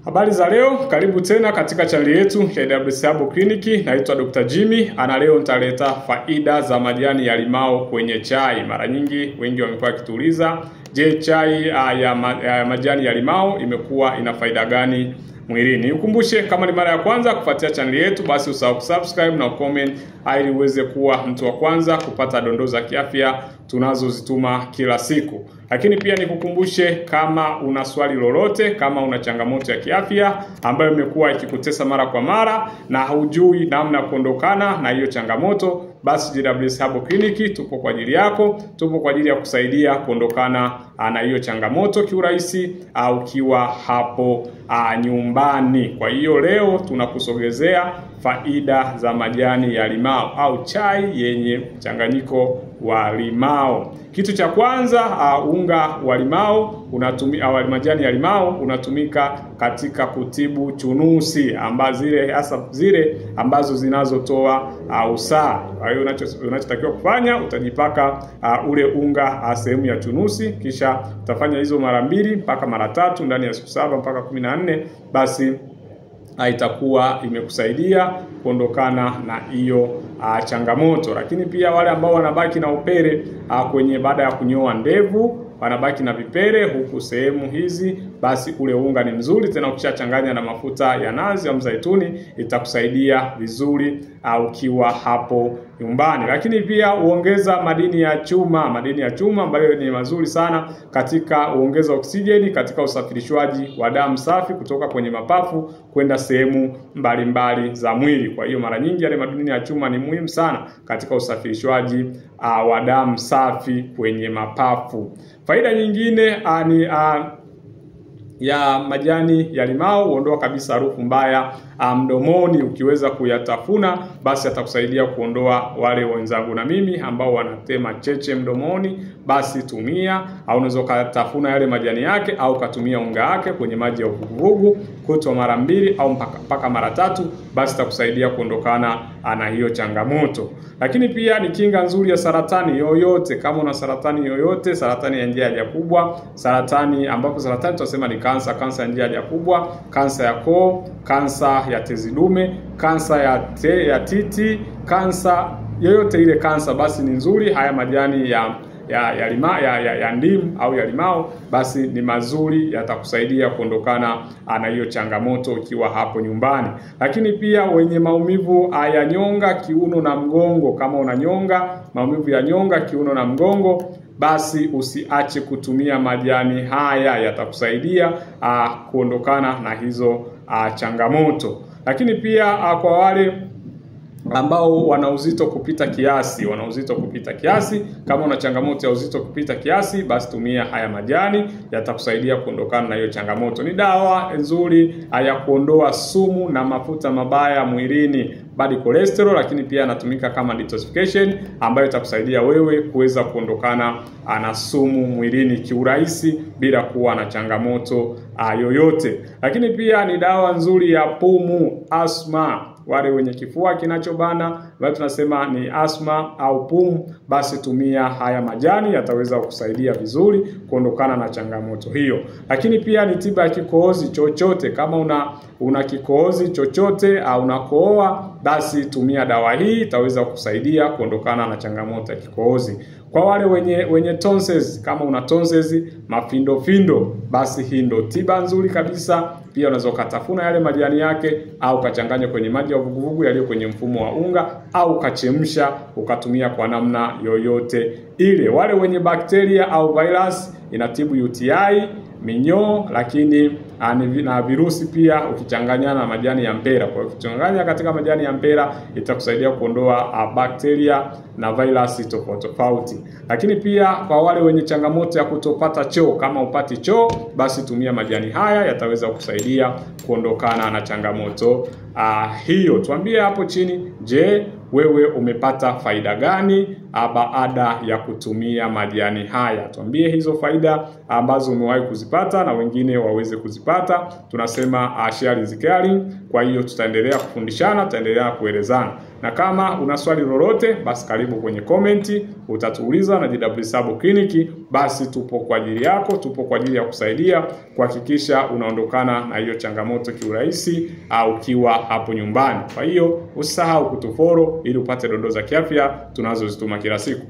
Habari za leo, karibu tena katika chaneli yetu ya JWS Herbal Clinic. Naitwa Dr. Jimmy, ana leo nitaleta faida za majani ya limao kwenye chai. Mara nyingi wengi wamekuwa wakituuliza, je, chai ya majani ya limao imekuwa ina faida gani mwilini? Nikukumbushe, kama ni mara ya kwanza kufuatia chaneli yetu, basi usahau kusubscribe na comment ili uweze kuwa mtu wa kwanza kupata dondoo za kiafya tunazozituma kila siku. Lakini pia nikukumbushe, kama una swali lolote, kama una changamoto ya kiafya ambayo imekuwa ikikutesa mara kwa mara na hujui namna kuondokana na hiyo changamoto, basi JWS Herbal Clinic tupo kwa ajili yako, tupo kwa ajili ya kusaidia kuondokana na hiyo changamoto kiurahisi ukiwa hapo nyumbani. Kwa hiyo leo tunakusogezea faida za majani ya limao au chai yenye mchanganyiko wa limao. Kitu cha kwanza, unga wa limao unatumika, majani ya limao unatumika katika kutibu chunusi ambazo zile hasa zile ambazo zinazotoa usaha. Kwa hiyo unachotakiwa kufanya, utajipaka ule unga sehemu ya chunusi, kisha utafanya hizo mara 2 mpaka mara 3 ndani ya siku 7 mpaka 14, basi itakuwa imekusaidia kuondokana na hiyo changamoto. Lakini pia wale ambao wanabaki na upere kwenye baada ya kunyoa ndevu, wanabaki na vipere huku sehemu hizi, basi ule unga ni mzuri tena. Ukishachanganya na mafuta ya nazi au mzaituni itakusaidia vizuri ukiwa hapo nyumbani. Lakini pia uongeza madini ya chuma, madini ya chuma ambayo ni mazuri sana katika uongeza oksijeni katika usafirishwaji wa damu safi kutoka kwenye mapafu kwenda sehemu mbalimbali za mwili. Kwa hiyo mara nyingi yale madini ya chuma ni muhimu sana katika usafirishwaji wa damu safi kwenye mapafu. Faida nyingine ni ya majani ya limao, huondoa kabisa harufu mbaya mdomoni. Ukiweza kuyatafuna, basi atakusaidia kuondoa wale wenzangu na mimi ambao wanatema cheche mdomoni, basi tumia, au unaweza kutafuna yale majani yake au katumia unga wake kwenye maji ya uvuguvugu kutwa mara 2 au mpaka mara 3, basi itakusaidia kuondokana na hiyo changamoto. Lakini pia ni kinga nzuri ya saratani yoyote. Kama una saratani yoyote, saratani ya njia ya haja kubwa, saratani ambapo saratani tunasema ni kansa, kansa ya njia ya haja kubwa, kansa ya koo, kansa ya tezi dume, kansa ya titi, kansa yoyote ile kansa, basi ni nzuri. Haya majani ya ndimu au ya limao basi ni mazuri, yatakusaidia kuondokana na hiyo changamoto ukiwa hapo nyumbani. Lakini pia wenye maumivu ya nyonga, kiuno na mgongo, kama una nyonga, maumivu ya nyonga, kiuno na mgongo, basi usiache kutumia majani haya, yatakusaidia kuondokana na hizo changamoto. Lakini pia kwa wale ambao wana uzito kupita kiasi, wana uzito kupita kiasi, kama una changamoto ya uzito kupita kiasi, basi tumia haya majani, yatakusaidia kuondokana na hiyo changamoto. Ni dawa nzuri ya kuondoa sumu na mafuta mabaya mwilini, bad cholesterol, lakini pia anatumika kama detoxification ambayo itakusaidia wewe kuweza kuondokana na sumu mwilini kiurahisi bila kuwa na changamoto yoyote. Lakini pia ni dawa nzuri ya pumu, asma. Wale wenye kifua kinachobana, wale tunasema ni asma au pumu, basi tumia haya majani, yataweza kukusaidia vizuri kuondokana na changamoto hiyo. Lakini pia ni tiba ya kikohozi chochote. Kama una kikohozi chochote au unakohoa, basi tumia dawa hii, itaweza kukusaidia kuondokana na changamoto ya kikohozi. Kwa wale wenye tonsils, kama una tonsils mafindofindo, basi hii ndo tiba nzuri kabisa. Pia unaweza ukatafuna yale majani yake au ukachanganya kwenye maji ya uvuguvugu yaliyo kwenye mfumo wa unga au ukachemsha ukatumia kwa namna yoyote ile. Wale wenye bakteria au virus, inatibu UTI, minyoo, lakini na virusi pia ukichanganya na majani ya mpera. Kwa hiyo ukichanganya katika majani ya mpera itakusaidia kuondoa bakteria na virusi tofauti tofauti. Lakini pia kwa wale wenye changamoto ya kutopata choo, kama upati choo, basi tumia majani haya, yataweza kukusaidia kuondokana na changamoto hiyo. Tuambie hapo chini, je, wewe umepata faida gani baada ya kutumia majani haya. Tuambie hizo faida ambazo umewahi kuzipata na wengine waweze kuzipata. Tunasema share is caring. Kwa hiyo tutaendelea kufundishana, tutaendelea kuelezana. Na kama una swali lolote, basi karibu kwenye komenti, utatuuliza na JW Sabo Clinic, basi tupo kwa ajili yako, tupo kwa ajili ya kusaidia kuhakikisha unaondokana na hiyo changamoto kiurahisi au ukiwa hapo nyumbani. Kwa hiyo usisahau kutufollow ili upate dondoo za kiafya tunazozituma kila siku.